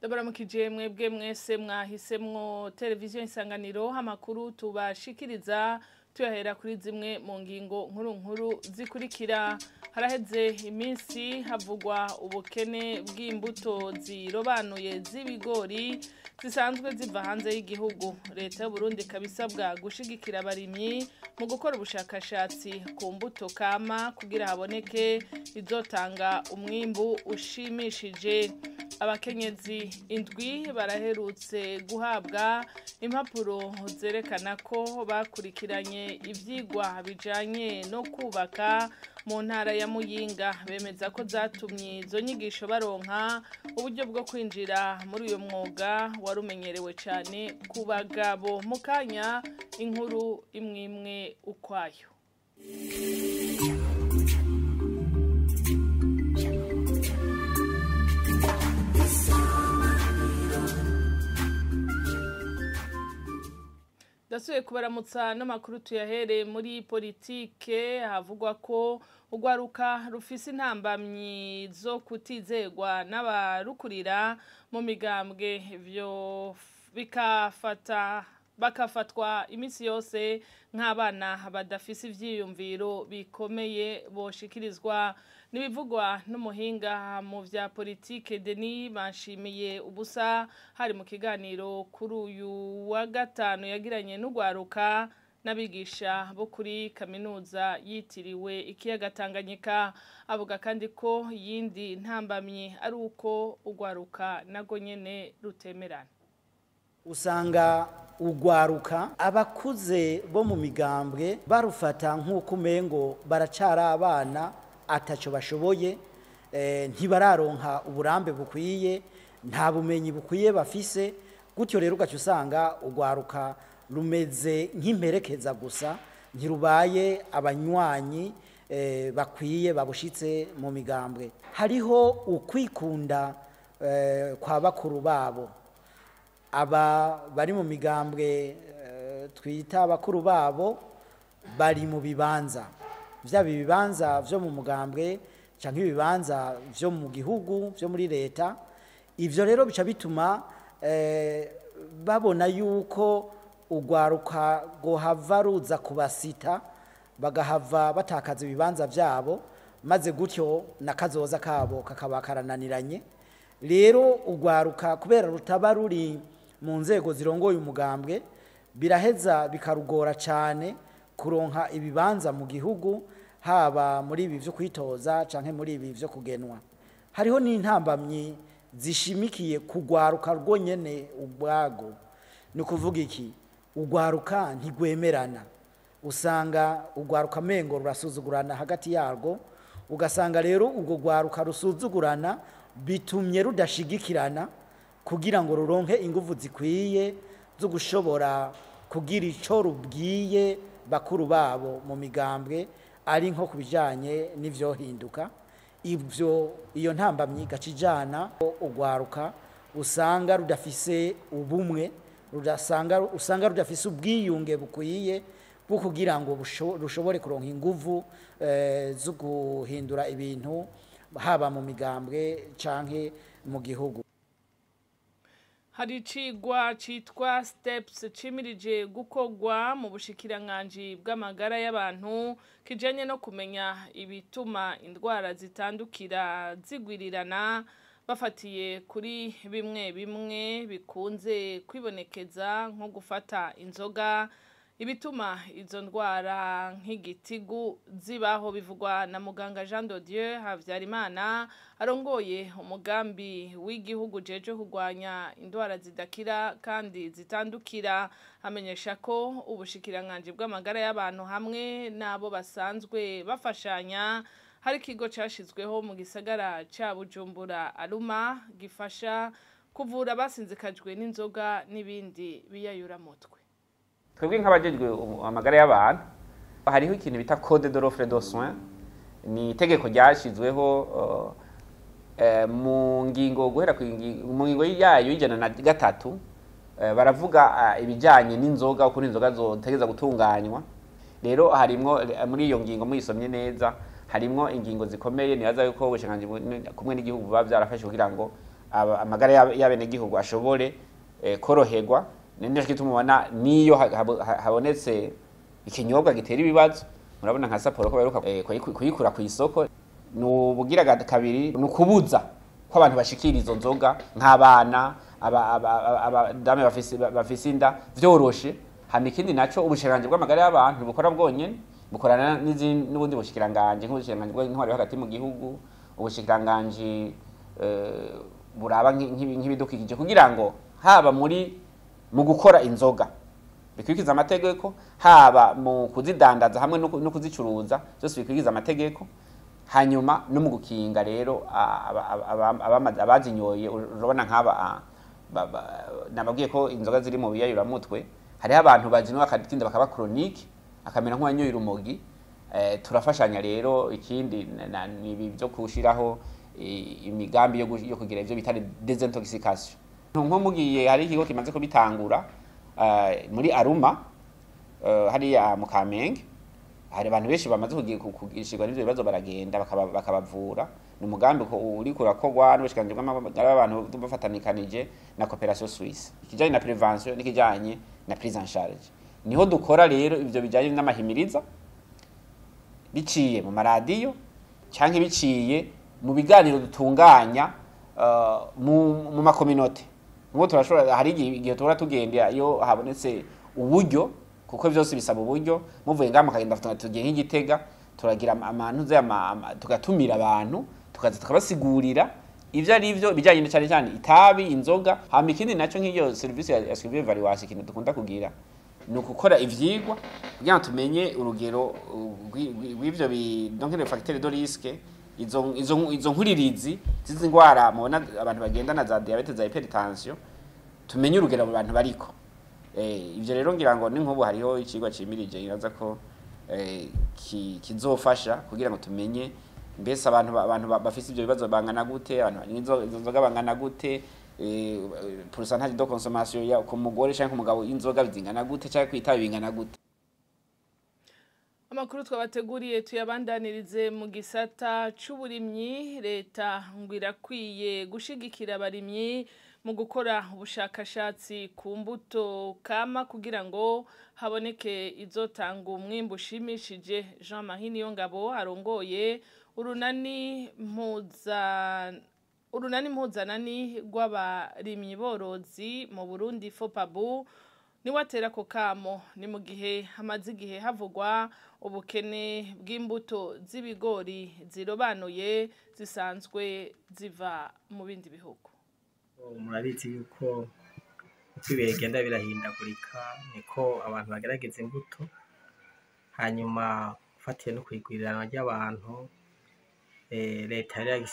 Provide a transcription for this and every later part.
Ndabaramukije mwebwe mwese mwahisemwo televiziyo Isanganiro. Amakuru tubashikiriza tuyahera kuri zimwe mu ngingo nkuru nkuru zikurikira. Haraheze iminsi havugwa ubukene bw'imbuto zirobanuye z'ibigori zisanzwe ziva hanze y'igihugu. Leta y'u Burundi ikaba gushigikira abarimyi mu gukora ubushakashatsi ku mbuto kama kugira haboneke izotanga umwimbu ushimishije. Abakenyezi 7 baraherutse guhabwa impapuro zerekana ko bakurikiranye ivyigwa bijanye no kubaka mu ntara ya Muyinga. Bemeza ko zatumye izo nyigisho baronka uburyo bwo kwinjira muri uyo mwuga warumenyerewe cyane ku bagabo. Mu kanya inkuru imwimwe ukwayo. Dasuye kubaramutsa n'amakuru tuyahere muri politike. Havugwa ko urwaruka rufise intambamyi zo kutizegwa n'abarukurira mu migambwe, ivyo bikafata bakafatwa iminsi yose nk'abana badafise ivyiyumviro bikomeye boshikirizwa. Nibivugwa n'umuhinga mu vya politike Denis Banshimiye ubusa, hari mu kiganiro kuri uyu wa gatanu yagiranye n'urwaruka n'abigisha bo kuri kaminuza yitiriwe ikiyaga Tanganyika. Avuga kandi ko yindi ntambamyi ari uko urwaruka nago nyene rutemerana. Usanga ugwaruka abakuze bo mu migambwe barufata nk'uko umengo baracara abana ataco bashoboye, ntibararonka uburambe bukwiye, nta bumenyi bukwiye bafise. Gutyo rero ugaca usanga ugwaruka rumeze nk'imperekeza gusa, ntirubaye abanywanyi bakwiye babushitse mu migambwe. Hariho ukwikunda kwa bakuru babo, aba bari mu migambwe twita abakuru babo bari mu bibanza, vyaba ibibanza vyo mu mugambwe canke ibibanza vyo mu gihugu vyo muri leta. Ivyo rero bica bituma babona yuko urwaruka gohava ruza kubasita, bagahava batakaza ibibanza vyabo, maze gutyo nakazoza kabo kakaba karananiranye. Rero urwaruka kubera rutaba ruri mu nzego zirongoye umugambwe, biraheza bikarugora cyane kuronka ibibanza mu gihugu, haba muri ibi vyo kwitoza canke muri ibi vyo kugenwa. Hariho n'intambamyi zishimikiye kugwaruka rwonyene ubwago. Ni kuvuga iki? Ugwaruka ntigwemerana, usanga ugwaruka mengo rurasuzugurana hagati yarwo, ugasanga rero ubwo gwaruka rusuzugurana bitumye rudashigikirana kugira ngo ruronke inguvu zikwiye zo gushobora kugira ico rubwiye bakuru babo mu migambwe, ari nko kubijanye n'ivyohinduka. Ivyo iyo ntambamyi gacijana ugwaruka usanga rudafise ubumwe, usanga rudafise ubwiyunge bukwiye bwo kugira ngo rushobore kuronka inguvu zo guhindura ibintu haba mu migambwe canke mu gihugu. Hari icigwa citwa STEPS cimirije gukogwa mu bushikiranganji bw'amagara y'abantu kijanye no kumenya ibituma indwara zitandukira zigwirirana, bafatiye kuri bimwe bimwe bikunze kwibonekeza nko gufata inzoga, ibituma izo ndwara nk'igitigu zibaho. Bivugwa na muganga Jean de Dieu Havyarimana arongoye umugambi w'igihugu jeje kurwanya indwara zidakira kandi zitandukira. Amenyesha ko ubushikiranganji bw'amagara y'abantu hamwe n'abo basanzwe bafashanya hari ikigo cashizweho mu gisagara ca Bujumbura Aruma gifasha kuvura abasinzikajwe n'inzoga n'ibindi biyayuramutwe. Twebwe nk'abajejwe amagara y'abantu hariho ikintu bita code de l'offre de soins, ni itegeko ryashizweho mu ngingo guhera ku mu ngingo yayo y'103, baravuga ibijanye n'inzoga, ukuntu inzoga zotegeza gutunganywa. Rero harimwo muri iyo ngingo muyisomye neza, harimwo ingingo zikomeye nibaza yuko ubushikiranganji kumwe n'igihugu buba vyarafashe kugira ngo amagara y'abenegihugu ashobore koroherwa. Nico gituma ubona niyo habonetse ikinyobwa gitera ibibazo, murabona nka Sapporo ko baheruka kuyikura ku isoko. Ni ubugira kabiri ni ukubuza ko abantu bashikira izo nzoga nk'abana, abadame bafise inda vyoroshe. Hama ikindi naco, ubushikiranganji bw'amagara y'abantu bukora bwonyene, bukorana n'ubundi bushikiranganji, nk'ubushikiranganji bw'intwaro yo hagati mu gihugu, ubushikiranganji buraba nk'ibidukikije, kugira ngo haba muri mu gukora inzoga bikurikiza amategeko, haba mu kuzidandaza hamwe no kuzicuruza, byose bikurikiza amategeko. Hanyuma no mu gukinga rero abazinyoye, urabona nk'aba nababwiye ko inzoga ziri mu biyayuramutwe, hariho abantu bazinywa bakatinda bakaba chronique, akamera nk'uwanyoye urumogi. Turafashanya rero. Ikindi ni ibi byo kushiraho imigambi yo kugira ivyo bita désintoxication. Nko mugiye hari ikigo kimaze kubitangura muri Aruma, hariya mu Kamenge, hari abantu benshi bamaze kugishirwa n'ivyo bibazo, baragenda bakabavura. Ni umugambi uriko urakorwa n'ubushikiranganji bw'amagara y'abantu bafatanikanije na Coopération Suisse, ikijanye na prévention n'ikijanye na prise en charge. Niho dukora rero ivyo bijanye n'amahimiriza biciye mu maradiyo canke biciye mu biganiro dutunganya mu ma communautés. Nkuko turashobora, hari igihe tuhora tugenda iyo habonetse uburyo, kuko vyose bisaba uburyo. Muvuye ngaha mukagenda, tugiye nk'Igitega, turagira amantuze, tugatumira abantu, tukaza tukabasigurira ivyo ari vyo bijanye cyane cyane itabi, inzoga. Hama ikindi naco, nk'iyo service ya suivi évaluation, ikintu dukunda kugira ni ukukora ivyigwa kugira ngo tumenye urugero rw'ivyo donc les facteurs de risque, izo nkuririzi zizi ndwara mubona abantu bagendana, za diabète, za hypertension, tumenye urugero abo bantu bariko. Ivyo rero ngira ngo ni nk'ubu hariho icigwa cimirije, iraza ko kizofasha kugira ngo tumenye mbese abantu bafise ivyo bibazo bangana gute, abantu banywa izo nzoga bangana gute, pourcentage de consommation ya ku mugore canke ku mugabo y'inzoga zingana gute, canke kwitabi bingana gute. Amakuru twabateguriye tuyabandanirize mu gisata c'uburimyi. Leta ngo irakwiye gushigikira abarimyi mu gukora ubushakashatsi ku mbuto kama kugira ngo haboneke izotanga umwimbu ushimishije. Jean Marie Niyongabo arongoye urunani mpuzanani rw'abarimyi borozi mu Burundi, FOPABU, niwe atera ako kamo. Ni mu gihe hamaze igihe havugwa ubukene bw'imbuto z'ibigori zirobanuye zisanzwe ziva mu bindi bihugu. Murabizi yuko uko ibihe bigenda birahindagurika niko abantu bagerageza imbuto. Hanyuma ufatiye no kwigwirirana ry'abantu, leta yari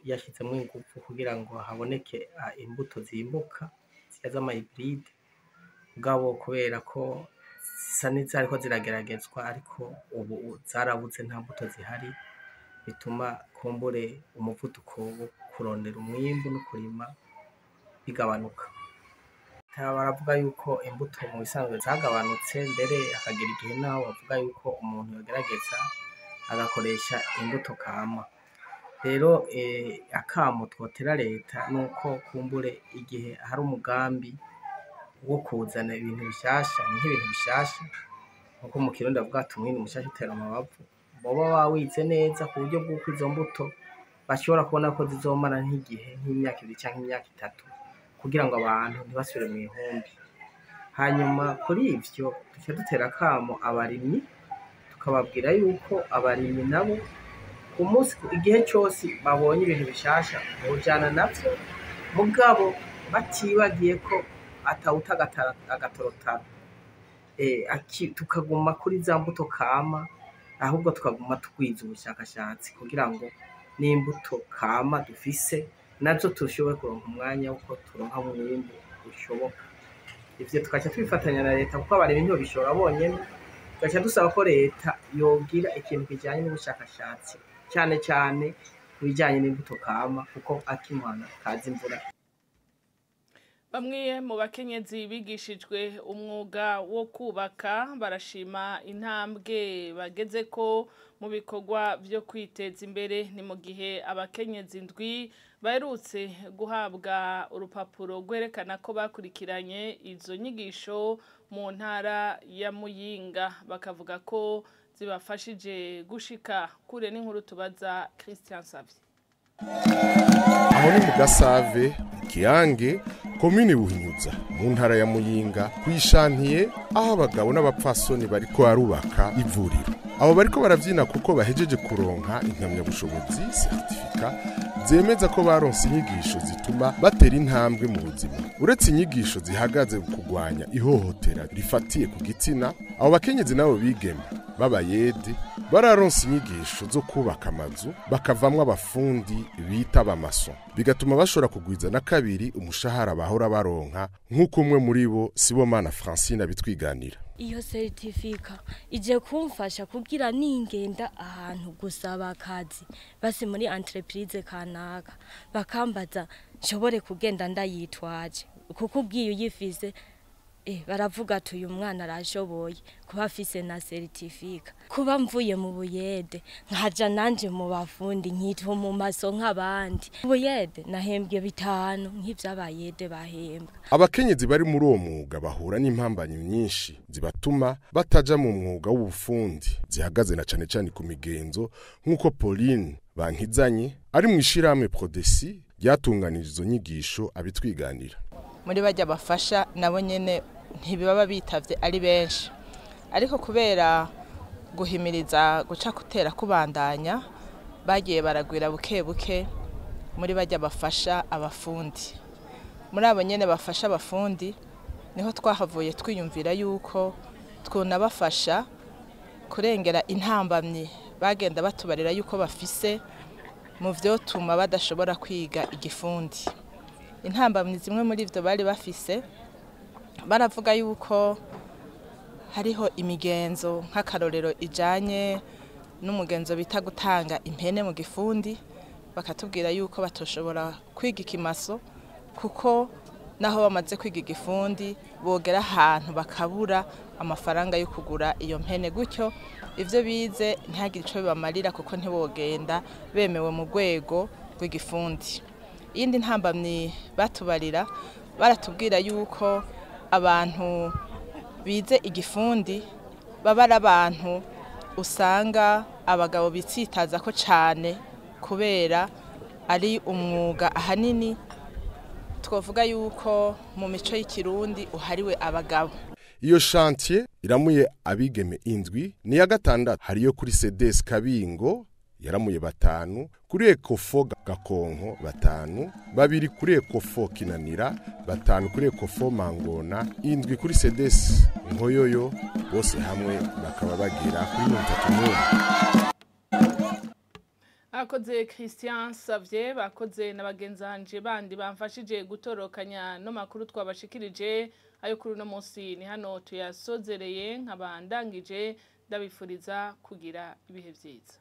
yashyizemo ingufu kugira ngo haboneke imbuto zimbuka zirya z'ama hybrides. Mugabo kubera ko zisa n'izariko zirageragezwa, ariko ubu zarabuze, nta mbuto zihari, bituma kumbure umuvuduko wo kurondera umwimbu no kurima bigabanuka. Baravuga yuko imbuto mu bisanzwe zagabanutse, mbere hakagera igihe naho bavuga yuko umuntu yogerageza agakoresha imbuto kama. Rero akamo twotera leta nuko kumbure igihe hari umugambi wo kuzana ibintu bishasha, ni nk'ibintu bishasha, nkuko mu Kirundi bavuga ati umwini mushasha utera amabavu, boba bawize neza ku buryo bw'uko izo mbuto bashobora kubona ko zizomara nk'igihe nk'imyaka 2 canke imyaka 3, kugira ngo abantu ntibasubire mw'ihumbi. Hanyuma kuri ivyo duca dutera akamo abarimyi, tukababwira yuko abarimyi nabo ku munsi igihe cose babonye ibintu bishasha bojana navyo, mugabo batibagiye ko atawuta agatorotaro, tukaguma kuri za mbuto kama, ahubwo tukaguma tugwiza ubushakashatsi kugira ngo n'imbuto kama dufise nazo tushobore kuronka umwanya wuko turonka umwimbu ushoboka. Ivyo tugaca tubifatanya na leta, kuko abarimyi ntibobishobora bonyene. Tugaca dusaba ko leta yogira ikintu kijanye n'ubushakashatsi, cane cane ku bijanye n'imbuto kama, kuko akimwana kaza imvura. Bamwe mu bakenyezi bigishijwe umwuga wo kubaka barashima intambwe bageze ko mu bikorwa byo kwiteza imbere. Ni mu gihe abakenyezi 7 baherutse guhabwa urupapuro rwerekana ko bakurikiranye izo nyigisho mu ntara ya Muyinga, bakavuga ko zibafashije gushika kure. N'inkuru tubaza Christian Savye. Aho ni mu Gasave, Kiyange, komine Buhinyuza, mu ntara ya Muyinga, kwishantiye aho abagabo n'abapfasoni bariko barubaka ivuriro. Abo bariko baravyina kuko bahejeje kuronka impamyabushobozi, certificat, zemeza ko baronse inyigisho zituma batera intambwe mu buzima. Uretse inyigisho zihagaze ku kugwanya ihohotera rifatiye ku gitsina, abo bakenyezi nabo bigeme b'abayede bararonse inyigisho zo kubaka amazu, bakavamwo abafundi bita abamaso, bigatuma bashobora kugwiza na kabiri umushahara bahora baronka, nk'uko umwe muri bo, Sibomana Francine, abitwiganira. Iyo certificat ije kumfasha kugira ningenda ahantu gusaba akazi, basi muri entreprise kanaka, bakambaza, nshobore kugenda ndayitwaje, kuko ubwiye uyifise baravuga ati: "Uyu mwana arashoboye kuba afise na certificat." Kuba mvuye mu buyede nkaja nanje mu bafundi, nkitwa mu maso nk'abandi. Ubuyede nahembwe 5 nk'ivy'abayede bahembwa. Abakenyezi bari muri uwo mwuga bahura n'impambanyi nyinshi zibatuma bataja mu mwuga w'ubufundi, zihagaze na cane cane ku migenzo, nk'uko Pauline Bankizanye ari mu ishirahamwe Prodesi ryatunganije izo nyigisho abitwiganira. Muri bajya bafasha nabo nyene ntibaba bitavye ari benshi, ariko kubera guhimiriza guca kutera kubandanya, bagiye baragwira buke buke muri bajya bafasha abafundi. Muri abo nyene bafasha abafundi niho twahavuye twiyumvira yuko twunabafasha kurengera intambamyi bagenda batubarira yuko bafise mu vyotuma badashobora kwiga igifundi. Intambamyi zimwe muri ivyo bari bafise, baravuga yuko hariho imigenzo, nk'akarorero ijanye n'umugenzo bita gutanga impene mu gifundi. Bakatubwira yuko batoshobora kwiga ikimaso kuko naho bamaze kwiga igifundi bogera ahantu bakabura amafaranga yo kugura iyo mpene, gutyo ivyo bize ntihagire ico bibamarira kuko ntibogenda bemewe mu rwego rw'igifundi. Iyindi ntambamyi batubarira, baratubwira yuko abantu bize igifundi baba ari abantu usanga abagabo bitsitaza ko cane, kubera ari umwuga ahanini twavuga yuko mu mico y'ikirundi uhariwe abagabo. Iyo chantier iramuye abigeme 7 ni ya gatandatu. Hariyo kuri CDS Kabingo yaramuye 5, kuri Ecofo Gakonko 5, 2 kuri Ecofo Kinanira, 5 kuri Ecofo Mangona, 7 kuri CDS Nkoyoyo, bose hamwe bakaba bagera kuri 31. Akoze Christian Savier, bakoze na bagenzanje bandi bamfashije gutorokanya no makuru twabashikirije. Ayo kuri no munsi ni hano tuyasozereye, nkabandangije ndabifuriza kugira ibihe vyiza.